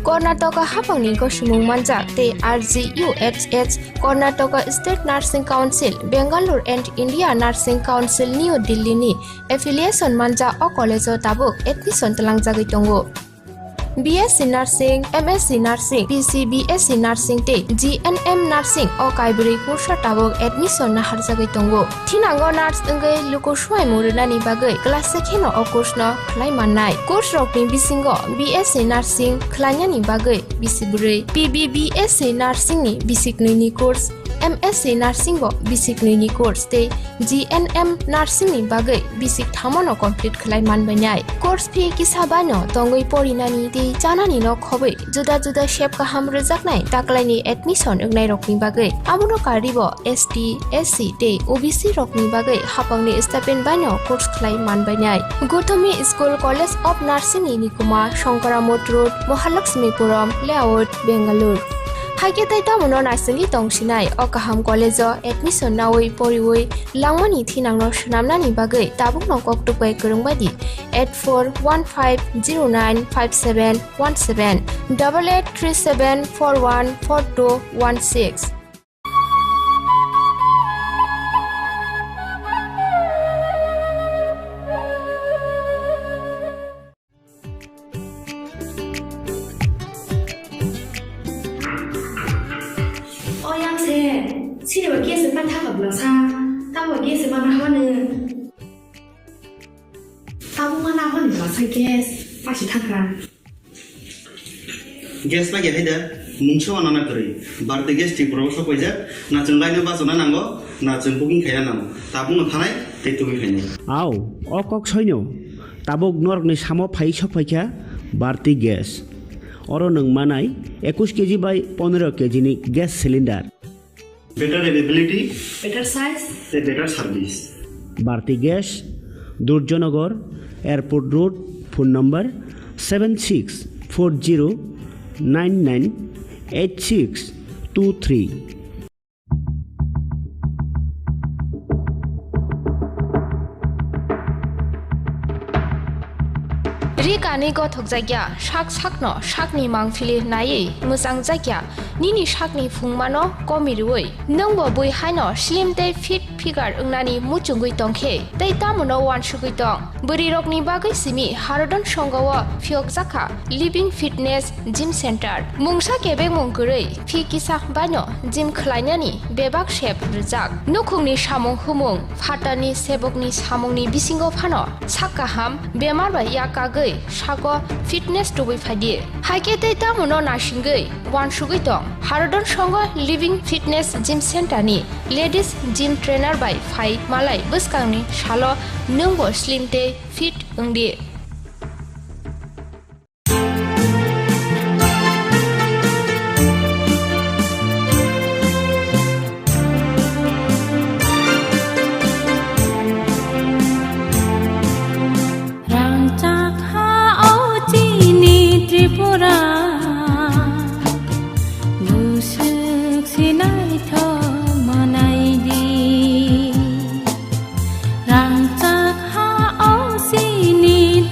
Karnataka haphangni gosimung manjak tei R G U H S, Karnataka State Nursing Council, Bangalore and India Nursing Council, New Delhi ni affiliation manjak o college o tabuk admission twlangjagwi tongo. B S C Nursing, M S C Nursing, P C B S C Nursing tei G N M Nursing o kaibrwi kursa tabuk admission naharjagwi tongo. Thinango nurse wngwi luku swimung rwnani bagwi class se kheno o course no khlai mannai. Course rokni bisingo B S C Nursing khlainani bagwi bisi bwrwi, P B B S C Nursing ni bisi knwi ni course, M S C Nursing bo bisi knwi ni course tei G N M Nursing ni bagwi bisi kthamo no complete khlai manbainai. Course fee kisa baino tongwi porinani tei chanani no khobwi juda juda sep kaham rwjaknai taklaini admission wngnairokni bagwi. Abono karwibo S T, S C tei O B C rokni bagwi haphangni stipend baino course khlai manbainai. Guthomi School College of Nursing ni nikuma Shankara Mott Road, Mahalakshmipuram Layout, Bangalore. Haikhe tei tamono naisingwi tongsinai o kaham college o admission nawi poriwi langmani thinangno swnamnani bagwi tabukno koktwk bai kwrwng bai di eight four one five zero nine five seven one seven, double eight three seven four one four two one six. O yang se, sini ba kesa ta thaka bla sa, ta ba kesa ma na hwa ne. Tabuk ma na hwa ne bla sa gas, pa si thaka. Gas ma ge hai da, mungsa wa na na kwrwi. Bharti Gas Tripura o sok paijak, na chwng line o bachana nango, na chwng booking khaina nango. Tabuk no thanai, tei tubui khainai. Au, o kok soino. Tabuk norokni samo phai sok phaikha Bharti Gas. Oro nwng manai ekush keji bai pondro keji ni gas cylinder. Better availability, better size, tei better service. Bharti Gas, Durjanagar, Airport Road, phone number seven six four zero nine nine eight six two three. Ri kanwi gothokjakya, sak sakno sakni mangphili naiwi mwchangjakya, nini sakni phungmano komirwi, nwngbo bui haino slim tei fit figure wngnani muchungwi tongkhe, tei tamono uansugwi tong. Bwrwirokni bagwi simi Harodon Songho o phiyokjakha Living Fitness Gym Center. Mungsa kebengmung kwrwi, phi kisa baino gym khlainani bebak sep rwjak. Nukhungni samung humung, phatarni sebokni samungni bisingo phano sak kaham, bemar bai yak kagwi sago fitness tubui phaidi. Haikhe tei tamono nasingwi uansugwi tong. Harodon Songho Living Fitness Gym Center ni Ladies Gym Trainer bai phai malai bwskangni salo nwngbo slim tei fit wngdi. Rangchak ha o chini Tripura, buswk se naithok manai di. Rangchak ha o chini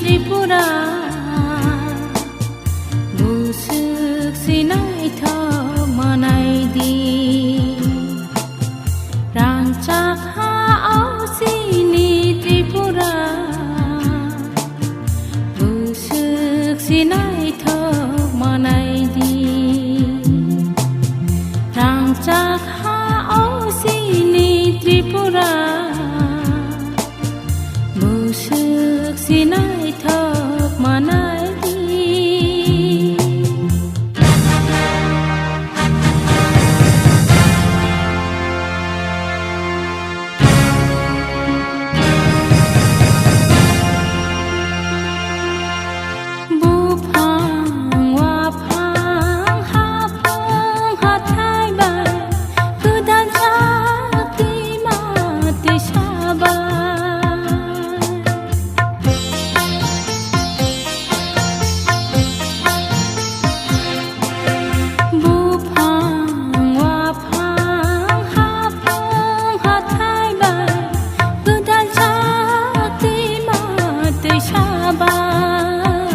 Sabai,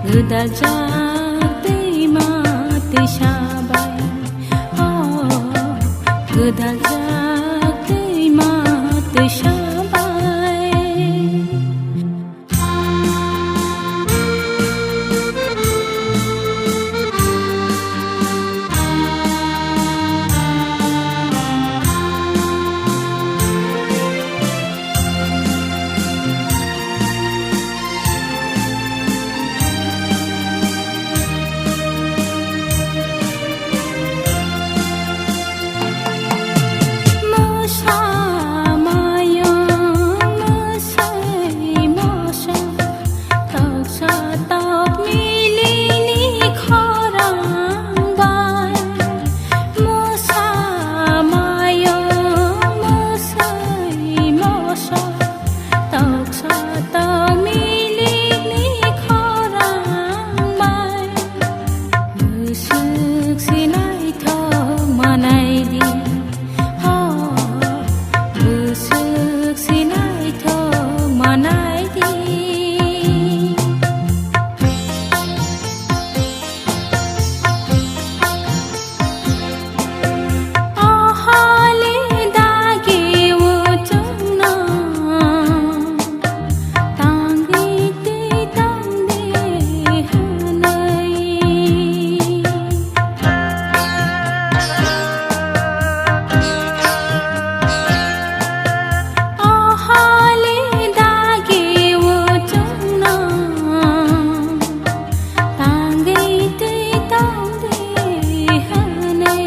gwdal jak twi ma twi sabai, oh, gwdal jak twi ma twi sabai. Mwsa mayung, mwsai moso, toksa tok milini khorang bai. Mwsa mayung, mwsai moso, toksa tok milini khorang bai. Bwswk se naithok manai di, ho, bwswk se naithok manai di. O holi dagi o chwngno tangwi twi tongdi hwnwi. O holi dagi o chwngno tangwi twi tongdi hwnwi,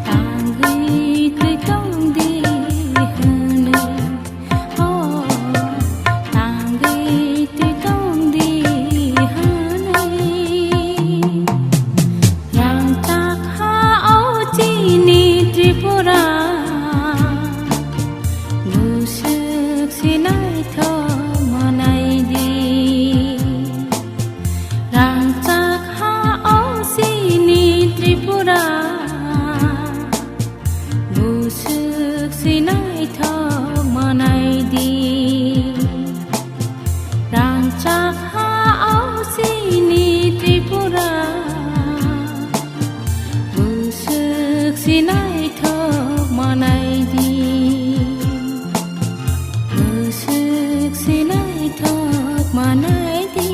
tangwi twi tongdi hwnwi, oh, tangwi twi tongdi hwnwi. Rangchak ha o chini Tripura, bwswk se naithok manai di. Rangchak ha o chini Tripura, bwswk se naithok manai di. Rangchak ha o chini Tripura, bwswk se naithok manai di, bwswk se naithok manai di.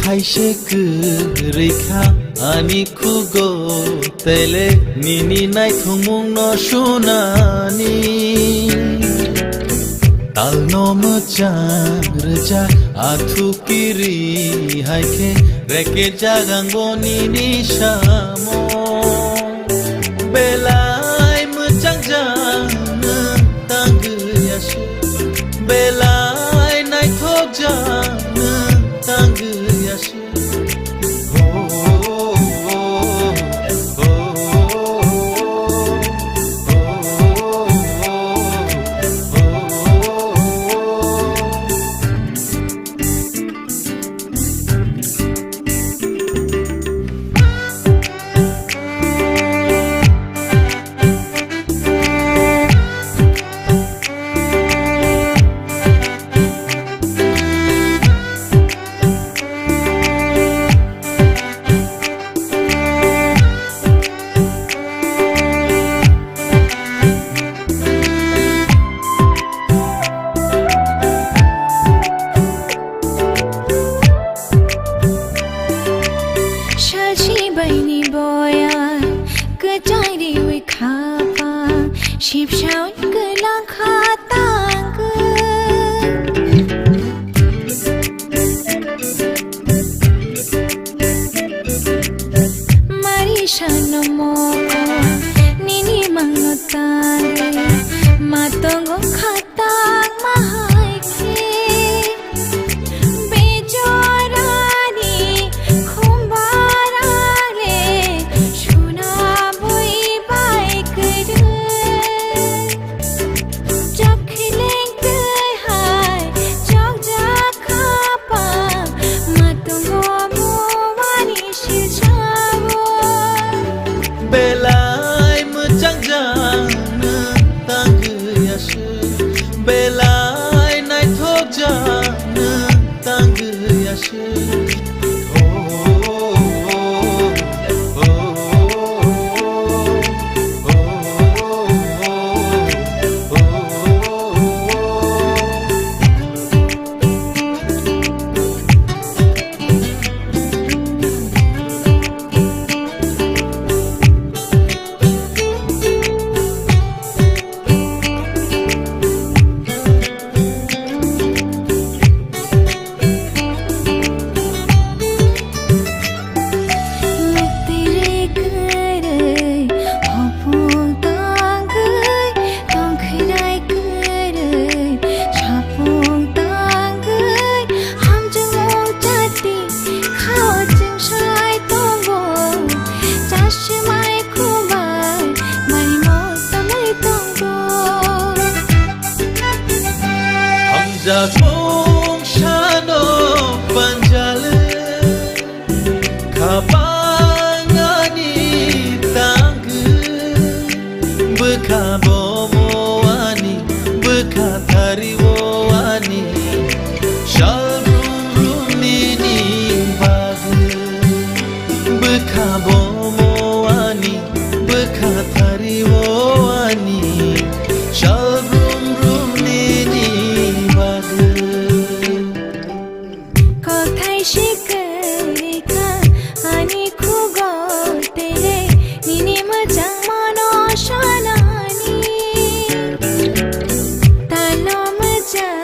Hai se kwrwi kha ani khugo, tele nini naithokmungno sunani. Talno mwchang rwjak athu kiri hai khe, reke jagang bo nini samo. Belai mwchang jang nwng tangwi aswk, belai naithok jang nwng tangwi aswk. Salchi baini boya kwchari wi khapa, sipsa wi kwlang kha tangwi. Mari sano moko nini mangno tangwi, matongo kha tangma hai khe. Bejorani khumbarale suna bui bai kwrwi. Chokhleng twi hai chokjak khapa, matungo muani silsao. Belai mwchang jang nwng tangwi aswk, belai naithok jang nwng tangwi aswk. Tongkhwrai kwrwi, sapung tangwi, hamjakmung chati, khao chwng sai tongo, chasmai khubai, mai mo samai tongo. Hamjakmung sano panjale. Khabangani tangwi bwkha bomo ani, bwkha thario ani, sal brum brum nini bagwi. Bwkha bomo ani, bwkha thario ani, sal brum brum nini bagwi. Kokthai se kwrwi kha ani khugo, tele nini mwchangmano sanani. Talo mwchang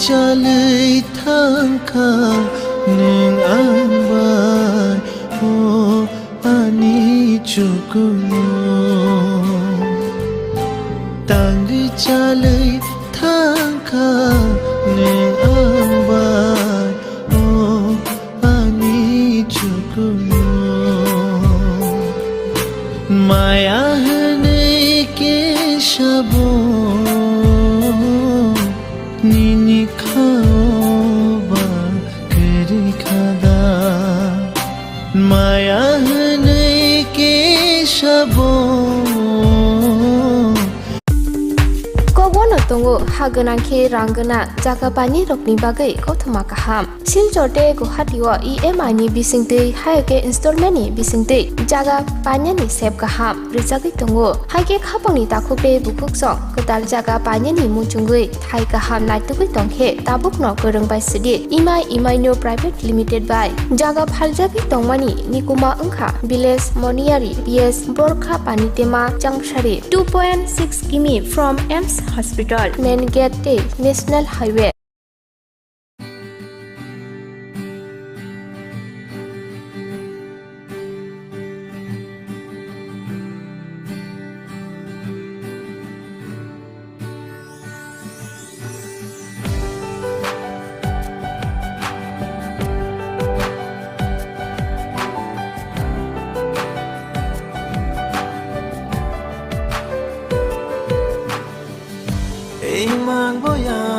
Chalwi thangkha nwng ang bai, o ani chukumu. Tangwi chalwi thangkha nwng ang bai, o ani chukumu. Maya hwnwi kisa bo nini khao ba kwrwi kha da. Maya hwnwi kisa bo. Kokbono tongo ha gwnang khe rang gwnang jaga painani rokni bagwi kothoma kaham. Silchar tei Guwahati o E M I ni bisingtwi hai khe installment ni bisingtwi jaga painani sep kaham rwjagwi tongo. Hai khe khapangni takhuk tei bukhuk song kwtal jaga painani muchungwi thai kaham naitugwi tongkhe tabukno kwrwng bai sidi Imai Imaino Private Limited bai jaga phaljagwi tongmani nikuma wngkha Village Moniyari P S Borkha Panitema Changsari two point six kimi from AIIMS Hospital main gate tei National Highway. Imang boya